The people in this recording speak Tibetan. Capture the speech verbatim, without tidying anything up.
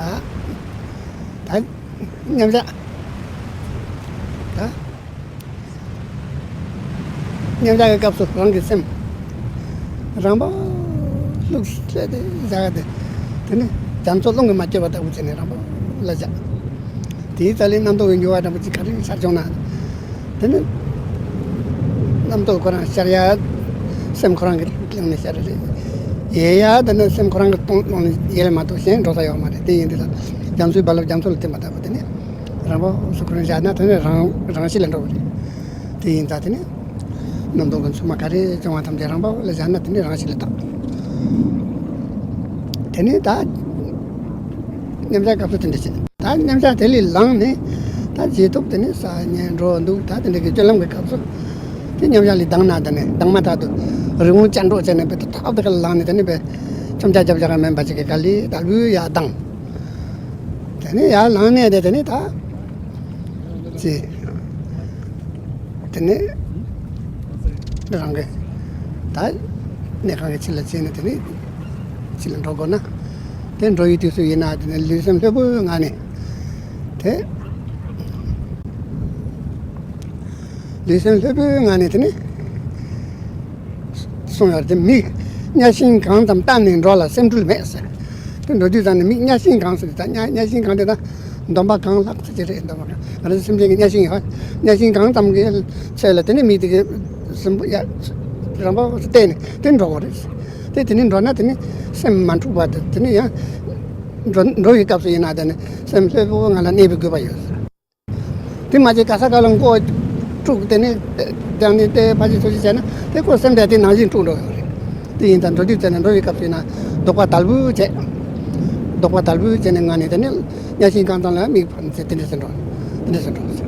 ད་མཉམ་བཞག་ད་མཉམ་བཞག་གི་སྐབས་སུ་རང་གི་སེམས་རང་པ་ལྷུག་བྱས་ཏེ་བཞག་སྟེ། དེ་ནི་རྒྱ་མཚོ་རླུང་གིས་མ་བསྐྱོད་པ་ལྟ་བུ་བྱས་ནས་རང་པ་ལ་བཞག་དེའི་རྩ་ལས་རྣམ་རྟོག་གི་འགྱུ་བ་འདྲ་པོ་ཅིག་ག་རེ་ཤར་བྱུང་ན། དེ་ནི་རྣམ་རྟོག་ཁོ་རང་ཤར་ཡ། སེམས་ཁོ་རང་གི་སྟེང་ནས་ཤར་རེད། ཡལ་ཡ་དེ་ནི་སེམས་ཁོ་རང་གི་སྟེང་ནས་ཡལ་མ་གཏོགས་གཞན་འགྲོ་ས་ཡོད་མ་རེད། དེ་ཡིན་དུས་ད་རྒྱ་མཚོའི་རྦ་རླབས་རྒྱ་མཚོ་ལ་བརྟེན་པ་ལྟ་བུ་དེ་ནི་རང་པ་སུ་ཁོ་རང་བཞག་ན་དེ་ནི་རང་རང་ཤི་ལ་འགྲོ་གི་རེད། དེ་ཡིན་ད་དེ་ནི་རྣམ་རྟོག་གི་མཚུངས་མ་ག་རེ་བྱུང་བ་ཐམས་ཅད་རང་པ་ལ་བཞག་ན་དེ་ནི་རང་ཤི་ལ་བཏང་། དེ་ནི་ད་མཉམ་བཞག་སྐབས་སུ་དེ་འདྲ་བྱེད། ད་མཉམ་བཞག་དེ་ལས་ལངས་ནས་ད་བྱེད་ཐུབ་དེ་ནི་ས་ཉལ་འགྲོ་འདུག་ད་དེ་འདྲ་གི་སྤྱོད་ལམ་གྱི་སྐབས་སུ་དེ་མཉམ་བཞག་ལས་ལྡང་ན་དེ་ནི་ལྡང་མ་ཐག་ཏུ་རི་བོང་ཅལ་འདྲོགས་བྱས་ནས་དཔེ་ཐག་དེ་ག་ལངས་ནས་དེ་ནི་དཔེ་ཆོམ་ཆ་རྒྱབ་བཞག་མིན་པ་ཅིག་གི་ག་ལེ་ད་ལུས་ཡ་ལྡང་། དེ་ནི་ཡར་ལངས་ནས་དེ་དེ་ནི་ད་ཅི། དེ་ནི་རང་གི་ད་གནས་ཁང་གི་ཕྱི་ལ་ཕྱིན་ནས་དེ་ནི་ཕྱི་ལ་འགྲོ་དགོས་ན། དེ་འགྲོ་ཡི་དུས་སུ་ཡིན་ན་དེ་ནི་ལུས་སེམས་ལྷོད་པོའི་ངང་ནས་དེ། ལུས་སེམས་ལྷོད་པོའི་ངང་ནས་དེ་ནི། གསུངས་ཡོད་དེ། མིག་གཉའ་ཤིང་གང་ཙམ་བལྟམས་ནས་འགྲོ་ལ་སེམས་འཁྲུལ་མེད་ཟེར། དེ་འགྲོ་དུས་ཙམ་ནས་མིག་གཉའ་ཤིང་གང་ཟེར་ད་གཉའ་གཉའ་ཤིང་གང་དེ་ད་འདོམ་པ་གང་ལྷག་ཟེར་གྱི་རེད། འདོམ་པ་གང་ང་རང་ཚོ་སེམས་ཅན་གྱི་གཉའ་ཤིང་ཡོད། གཉའ་ཤིང་གང་ཙམ་གྱི་ཚད་ལ་དེ་ནས་མིག་དེ་གི་སྲིན་པོ་ཡ་རང་པ་བལྟས་ནས་དེ་འགྲོ་དགོས་རེད། དེ་དེ་ནས་འགྲོ་ན་དེ་ནས་སེམས་མ་འཁྲུགས་པ་དེ་དེ་ནས་ཡང་འགྲོ་འགྲོ་བའི་སྐབས་སུ་ཡིན་ན་དེ་ནས་སེམས་ལྷོད་པོ་ངང་ལ་གནས་པའི་དགོས་པ་ཡོད། དེ་མ་བྱས་ག་ས་ག་ལ་མགོ་དཀྲུག་དེ་ནས་དེ་ནས་དེ་ཕ་ཅི་ཚོ་ཅི་བྱས་ན་དེ་ཁོ་སེམས་དེ་དེ་ནང་བཞིན་དཀྲུག་འགྲོ་ཡོད་རེད། དེ་ཡིན་ད་འགྲོ་དུས་ཙམ་ནས་འགྲོ་བའི་སྐབས་སུ་ཡིན་ན་ལྡོག་པ་དལ་བུ་བྱས། ལྡོག་པ་དལ་བུ་བྱས་ནས་ངང་ནས་དེ་ནས་གཉའ་ཤིང་རྐང་ཐང་ལ་མིག་ཕར་ཚེ་དེ་འདྲས་སུ་འགྲོ། དེ་འདྲས་སུ་འགྲོ།